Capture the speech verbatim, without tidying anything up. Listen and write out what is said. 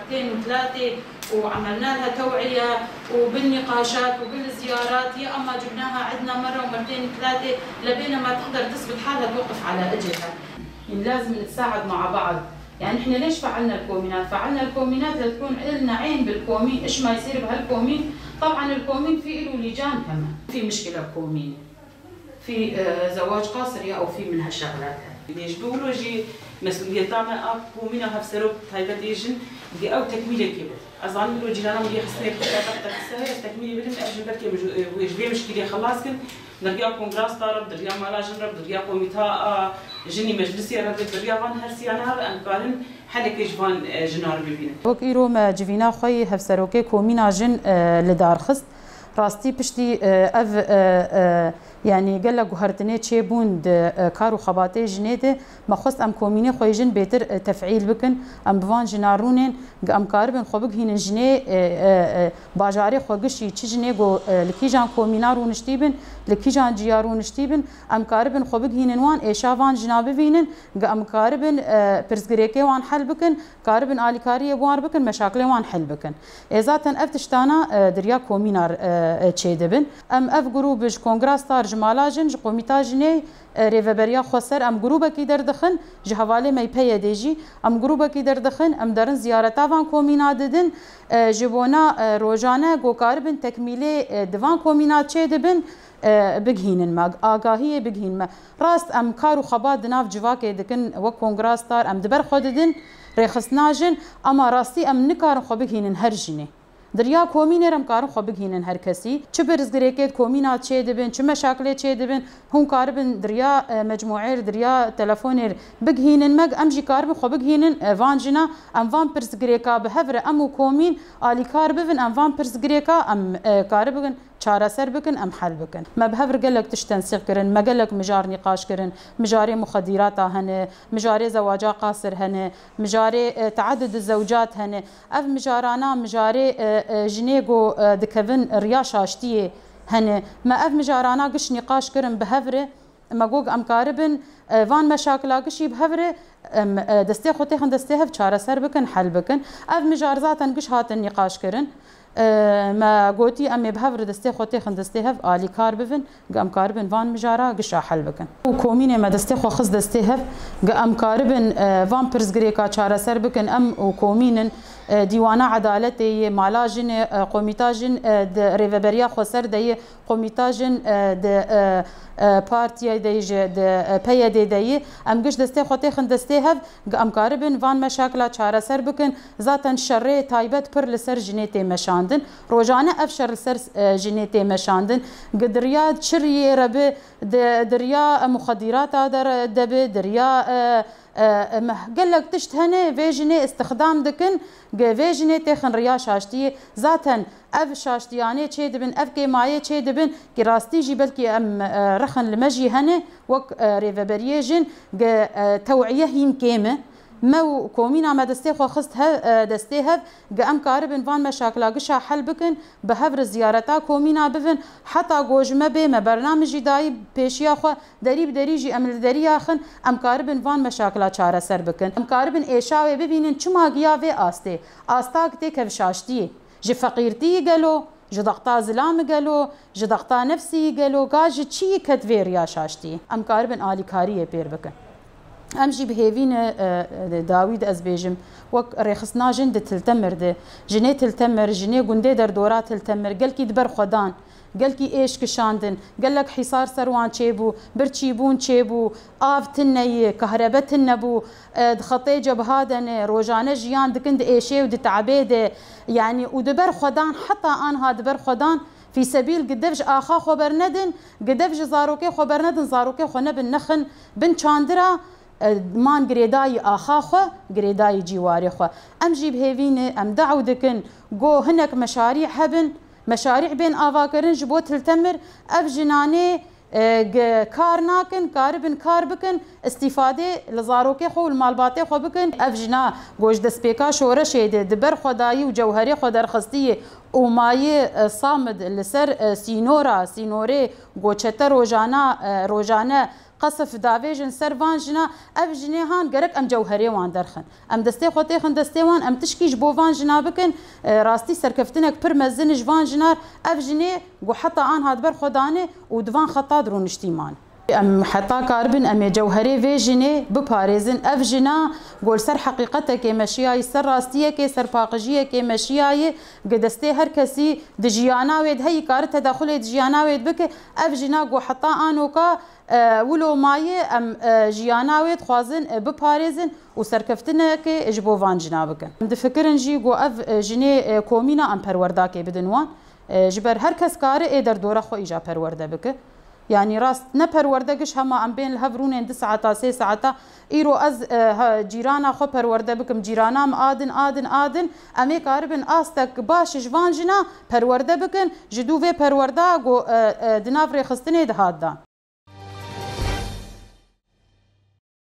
مرتين وثلاثة، وعملنا لها توعية وبالنقاشات وبالزيارات، يا أما جبناها عندنا مرة ومرتين وثلاثة، لبين ما تقدر تثبت حالها توقف على إجرها. يعني لازم نتساعد مع بعض. يعني إحنا ليش فعلنا الكومينات؟ فعلنا الكومينات لتكون إلنا عين بالكومين، إيش ما يصير بهالكومين. طبعًا الكومين في إله لجان كمان، في مشكلة بكومين. في، آه، زواج قاصر يا أو في من هالشغلات هاي. Lê ji bo wilo jî mesûliyeta me a komîna hevserok taybet ê jin, gi ew tekmîlekê be. Ez zanim wilo cîrana min yê xistine, xistine heye, ez tekmîlê bidim, ev jin belkê min ji, ji vê mişkîlê xelas kin. Di riya kongra star re, di riya mala jin re, di riya komîta a jinî meclisê re, di riya van her siyana re em karin helekê ji van, e, jina re bibînin. Wek îro me civîna xwe yê hevserokê komîna jin, e, li dar xist. Rastî piştî, e, ev, e, e, yanî gelek guhertinê çêbûn di, e, kar û xebatê jinê de, me xwest em komînê xwe yê jin bêtir, e, tefîl bikin. Em bi van jina rûnên, em karibin xwe bigihînin jinê, e, e, e, bajarê xwe gişî, çi jinê ku, e, li kîjan komîna rûniştî bin, li kîjan ciya rûniştî bin, em karibin xwe bigihînin wan, êşa van jina bivînin, em karibin, e, pirsgirêkê wan hel bikin, karibin alîkariyê bi wan bikin, meşakilê wan hel bikin. Ê zaten ev tiştana, e, di riya komîna, e, e, çêdibin. Em ev grûb ji Kongra Star, ji Mala Jin, ji Komîta Jinê, e, Rêveberiya Xweser, em grûbekî derdixin, ji hevalê me yê P Y D'ê jî em grûbekî derdixin, em derin ziyareta van komîna didin, e, ji bona, e, rojane ku karibin tekmîlê, e, di van komîna çêdibin, e, bigihînin me, agahiyê bigihîn me. Rast em kar û xebat di nav civakê dikin, wek Kongra Star, em di ber xwe didin, rêxistina jin, ama rastî em nikarin xwe bigihînin her jinê. Di riya komînê re em karin xwe bigihînin her kesî. Çi pirsgirêkê di komîna çêdibin, çi meşakilê çêdibin, hûn karibin di riya, e, mecmûê re, di riya telefonê re bigihînin me, em jî karibin xwe bigihînin, e, van jina, em van pirsgirêka bi hev re em û komîn alîkar bibin, em van pirsgirêka em, e, karibin çareser bikin, em hel bikin. Me bi hev re gelek tişt tensîq kirin, me gelek mijar nîqaş kirin, mijarê muxedîrata hene, mijarê zewaca qasir hene, mijarê, e, teaddud zewcat hene. Ev mijarana, mijarê, e, e, jinê ku, e, dikevin riya şaştiyê hene. Me ev mijarana giş nîqaş kirin bi hev re. Me got, em karibin, e, van meşakila gişî bi hev re, em, e, destê xwe têxin destê hev çareser bikin, hel bikin. Ev mijar zaten giş hatin nîqaş kirin. E, me gotî, em ê bi hev re destê xwe têxin destê hev, alîkar bibin, em karibin van mijara gişa hel bikin. Û komînê me destê xwe xist destê hev, em karibin, e, van pirsgirêka çareser bikin, em û komînin, e, Dîwana Edaletê yê, Mala Jinê, e, Komîta Jin, e, di Rêveberiya Xweser de yê, Komîta Jin, e, di, e, e, partiyê de yî jî, di, e, P Y D'ê de yî. Em giş destê xwe têxin destê hev, em karibin van meşakila çareser bikin. Zaten şerê taybet pir li ser jinê tê meşandin. Rojane ev şer li ser, e, jinê tê meşandin. Gi di riya çiriyê re bi, di, di riya, e, muxedîrata de re, de bi, di riya, e, e, e, meh-, gelek tişt hene vê jinê îstixdam dikin, gi vê jinê têxin riya şaştiyê. Zaten ev şaştiyanê çêdibin, ev kêmayê çêdibin, ki rastî jî belkî em, e, rexin li me jî hene, wek, e, rêveberiyê jin, gi, e, tew'iye hîn kêm e. Me û komîna me destê xwe xist he-, e, destê hev, gi em karibin van meşakila gişa hel bikin, bi hev re ziyareta komîna bivin, heta ku ji me bê me bername jî dayî pêşiya xwe, derî bi derî jî em li derî yaxin, em karibin van meşakila çareser bikin. Em karibin êşa wê bibînin çima giya vê astê. Asta têkev şaştiyê. Ji feqîrtiyî gelo, ji dexta zilamî gelo, ji dexta nefsî gelo, ga ji çi yî ket vê riya şaştiyê? Em karibin alîkariyê pêr bikin. Em jî bi hêvî ne, e, e, dawî de ez bêjim, wek rêxistina jin di Til Temir de, jinê Til Temir, jinê gundê derdora Til Temir, gelkî di ber xwe dan, gelkî êş kişandin, gelek hîsar ser wan çêbû, birçîbûn çêbû, av tune ye, kahrebe tune bû, e, di xetê cebha de ne, rojane jiyan dikin di êşê û di te'bê de, yanî û di ber xwe dan, heta anha di ber xwe dan, fîsebîl gi dev ji axa xwe bernedin, gi dev ji zarokê xwe bernedin, zarokê xwe nebin nexin bin çandira, e, man girêdayî axa xwe, girêdayî cîwarê xwe. Em jî bi hêvî ne, em daw dikin, go hinek meşarî hebin, meşarî bên avakirin ji bo Til Temir, ev jinanê, e, g-, kar nakin, karibin kar bikin, îstîfadê li zarokê xwe û li malbatê xwe bikin. Ev jina ku ji destpêka şoreşê de di ber xwe dayî û cewherê xwe derxistiyê û mayê, e, samid li ser, e, sînora, sînorê ku çete rojana, e, rojane Qesif davêjin ser van jina, ev jinê han gerek em cewherê wan derxin. Em destê xwe têxin destê wan, em tişkî ji bo van jina bikin, e, rastî serkeftinek pir mezin ji van jinar, ev jinê ku heta an hat ber xwe danê û di van xeta de rûniştî man. Em heta karibin em ê cewherê vê jinê biparêzin. Ev jina ku li ser heqîqetekê meşiyayî, ser rastiyekê, ser paqijiyekê meşiyayî, gi destê her kesî di jiyana wê de heyî kari tedexulê di jiyana wê de bike. Ev jina ku heta anoka, e, wilo maye, em, e, jiyana wê dixwazin, e, biparêzin û serkeftinekê ji bo van jina bikin. Em difikirin jî ku ev, e, jinê, e, komîna em perwerdakê bidin wan. E, ji ber her kes kari ê derdora xwe îja perwerde bike. Yanî rast ne perwerde giş hema em bên li hev rûnên du saeta, sê saeta. Îro ez, e, ha, cîrana xwe perwerde bikim, cîrana min adin, adin, adin. Em ê karibin astek baş ji van jina perwerde bikin, ji dû vê perwerda ku, e, e, di nav rêxistinê de hat dan.